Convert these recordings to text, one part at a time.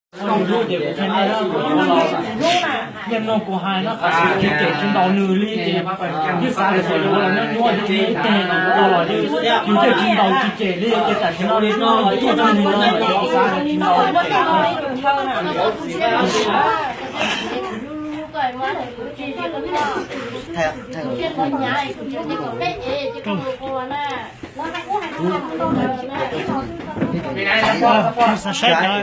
Nyiaj mloog kuv hais no, kuv cem tsis ntaus nws li ces, yeej xav tias yuav ua los nyuaj nyuaj li ib teg no, kuv tau los yeej, kuv cem tsis ntaus tsis cem li ces tam sim no li no tuaj txog nws no kuv xav tias tsis ntaus. Xav saib cov,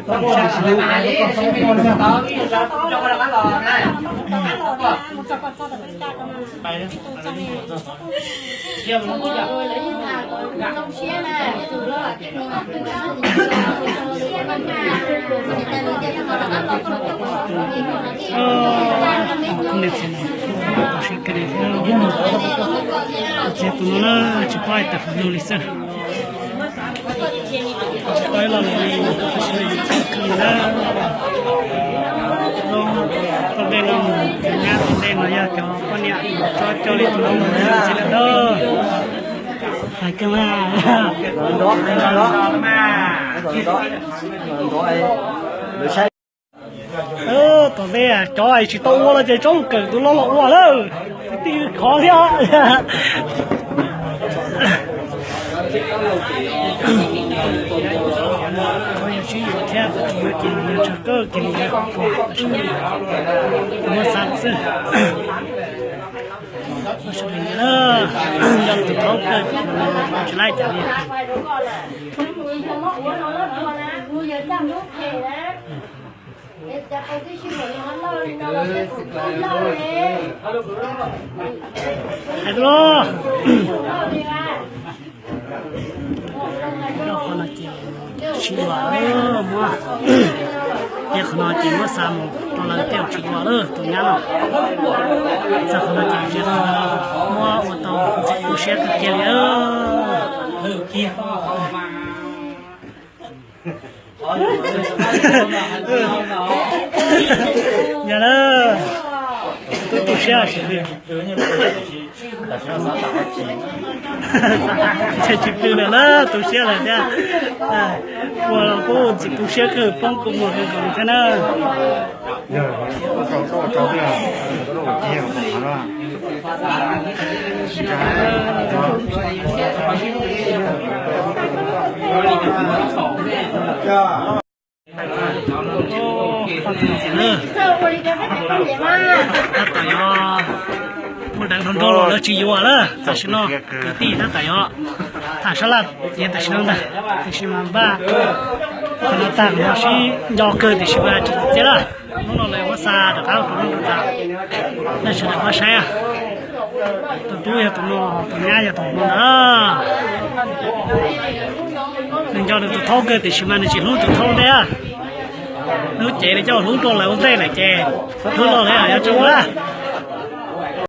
Txiv tus no na, tsis paub hais tias qhov twg li xwb. Tsis paub ib lo lus li, tab sis yus txhawj kawg li na. Lub tom ntej no mus cov nyab tom ntej no yog cov poj niam tso coj li tus no mus ntxiv lawm na. Hais kiag mas. Tom ntej cov tsis tau ua los ces tsob kawm tus no los ua lawm. Kwv tij khov thiab. Yog sib yuav thiab, tsis yuav ces yog tsawg kawg kiag li, muab xav xwb. Nco tus thaub kawg, tsis laib cas li. Hais los, qhov no ces sib yuav muab, ces qhov no ces muab xa mus rau lawv tej uas tsis yuav lawm tus nyab no. Txog qhov no ces muab ua tau ntxim tu siab kawg kiag li. Yog na, tub tu siab tsis pw, tsis pw lawm na, tu siab lawm thiab. Ua los kuj ntxim tu siab kawg, poob kua muag kawg nkaus li thiab na. Tab tom yog muaj deev hluas nraug los lawv tsis yuav lawm. Tam sim no kwv tij tab tom yog tham sab laj ces tam sim no ntag, tiam sis mas npaj qhov no tag no sib nco kawg tiam sis mas tsis tau txiav lawm. Hnub no lawv muab xa rov qab rau lub nruab nrab, nej sawv daws pab saib. Tus tub yog tus no, tus nyab yog tus no ntag. Nws nco nws tus thaub kawg tiam sis mas nws tsis hlub tus thaub ntej. Hnub ces nws coj hlub rau lawv ua ntej lawm ces hnub no lawv yuav tsis ua.